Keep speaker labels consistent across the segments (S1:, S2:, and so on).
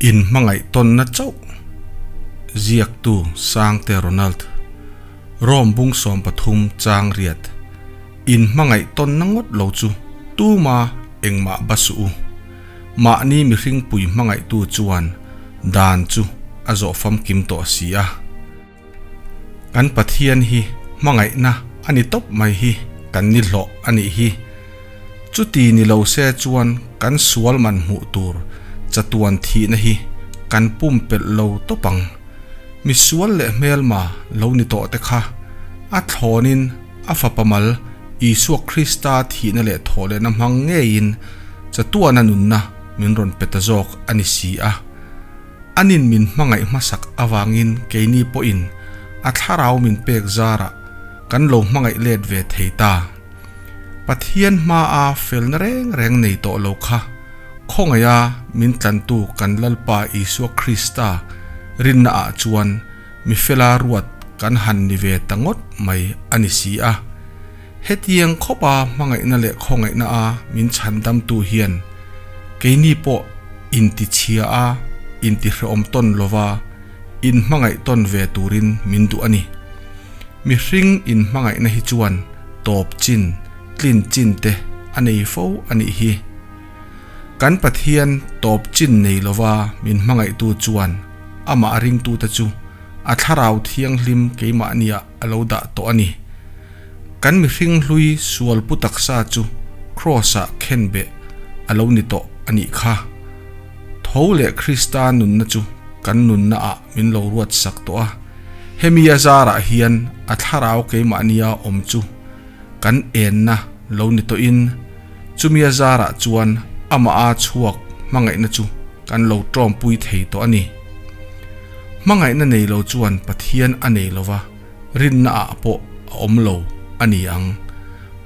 S1: In hmangaih tawnna chauh ziaktu Sangte Ronald, Rome bung 13 chang riat, In hmangaih tawnna ngawt lo chu tuma engmah ba suh u. Mahni mihring pui hmangaihtu chuan dan chu a zawh famkim tawh si a. Kan Pathian hi hmangaihna a ni tawp mai hi kan ni hlawh a nih hi. Chuti ni lo se chuan kan sual man hmuh tur chatuan thihna hi kan pumpelh lo tawp ang. Misual leh hmelma lo ni tawh te kha a thlawnin a fapa mal Isua Krista thihna leh thawhlehna hmang ngeiin chatuana nunna min rawn pe ta zawk a ni si a. Anin min hmangaih hmasak avangin keini pawhin a thlarau min pek zarah kan lo hmangaih let ve thei ta. Pathian hmaa felna reng reng nei tawh lo kha khawngaiha min tlantu kan Lalpa Isua Krista rinnaah chuan mi fela ruat kan han ni ve ta ngawt mai a ni si a. Hetiang khawpa hmangaihna leh khawngaihna a min chhandamtu hian keini pawh intichhia a, intihrehawm tawn lova inhmangaih tawn ve turin min duh a ni. Mihring inhmangaihna hi chuan tawp chin, tlin chin te a nei fo a nih hi. Kan Pathian tawp chin nei lova min hmangaihtu chuan amah ringtute chu a thlarau thianghlim keimahniah a lo dah tawh a ni. Kan mihring hlui sual pu taksa chu Kraws-ah khenbeh a lo ni tawh a nih kha. Tho leh Krista nunna chu kan nunnaah min lo ruat sak tawh a, hemi a zarah hian a thlarau keimahnia awm chu kan enna lo ni tawhin chumi a zarah chuan amaha chhuak hmangaihna chu kan lo tawmpui thei tawh a ni. Hmangaihna nei lo chuan Pathian a nei lo va. Rinna ah pawh a awm lo a ni ang.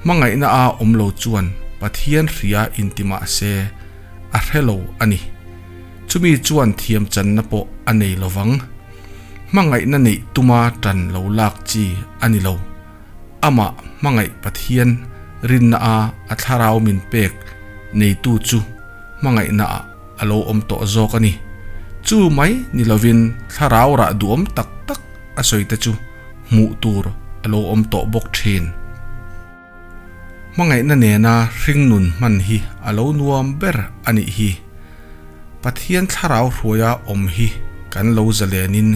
S1: Hmangaihna a awm lo chuan Pathian hria inti mah se a hre lo a ni. Chumi chuan thiam channa pawh a nei lo vang. Hmangaihna neih tuma tan lo lak chi a ni lo. Amah hmangaih Pathian rinna a a thlarau min pek neitu chu hmangaihna ah a lo awm tawh zawk a ni. Chu mai ni lovin thlarau rah duhawm tak tak a sawi te chu hmuh tur a lo awm tawh bawk thin. Hmangaihna nena hringnun hman hi a lo nuam ber a nih hi. Pathian thlarau hruaia awm hi kan lo zalenin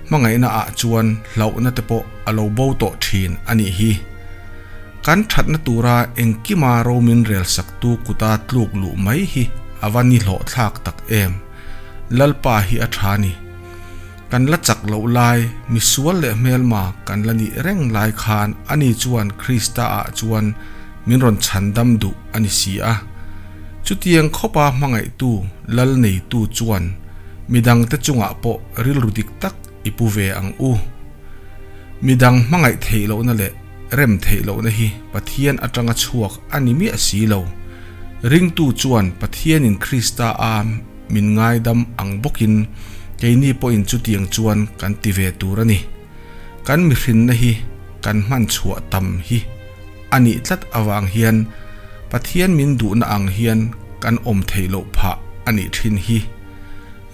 S1: hmangaihna ah chuan hlauhna te pawh a lo bo tawh thin a nih hi. Kan thatna tura engkima romin rel saktu kuta tluk luh mai hi a va ni hlawhthlak tak em. Lalpa hi a tha ni. Kan la chak loh lai, misual leh hmelma kan la nih reng lai khan ani chuan Krista ah chuan min rawn chhandam duh a ni si a. Chutiang khawpa hmangaihtu lal neitu chuan midangte chungah pawh rilru dik tak i pu ve ang u. Midang hmangaih theih lohna leh rem theih lohna hi Pathian atanga chhuak a ni miah si lo. Ringtu chuan Pathianin Krista a min ngaidam ang bawkin keini pawhin chutiang chuan kan ti ve tur a ni. Kan mihrinna hi kan hman chhuah tam hi a nih tlat avang hian Pathian min duhna ang hian kan awm theih loh phah a nih thin hi.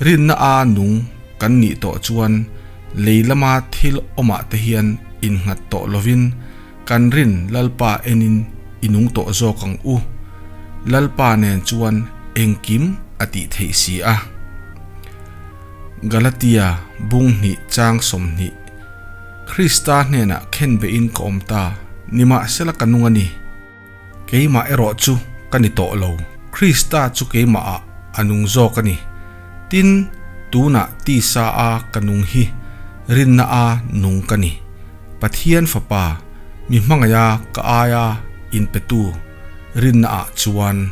S1: Rinna a nung kan nih tawh chuan lei lama thil awmah te hian innghat tawh lovin kan rin Lalpa enin i nung tawh zawk ang u. Lalpa nen chuan engkim a tih theih si a. Galatia bung hnih chang 20 Krista hnenah khenbehin ka awm ta, nimahsela ka nung a ni. Keimah erawh chu ka ni tawh lo, Krista chu keimahah a nung zawk a ni. Tin, tunah tisa a ka nung hi rinna a nung ka ni. Pathian Fapa, mi hmangaiha ka aia inpetu rinnaah chuan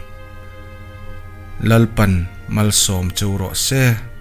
S1: Lalpan malsawm cheu rawh se.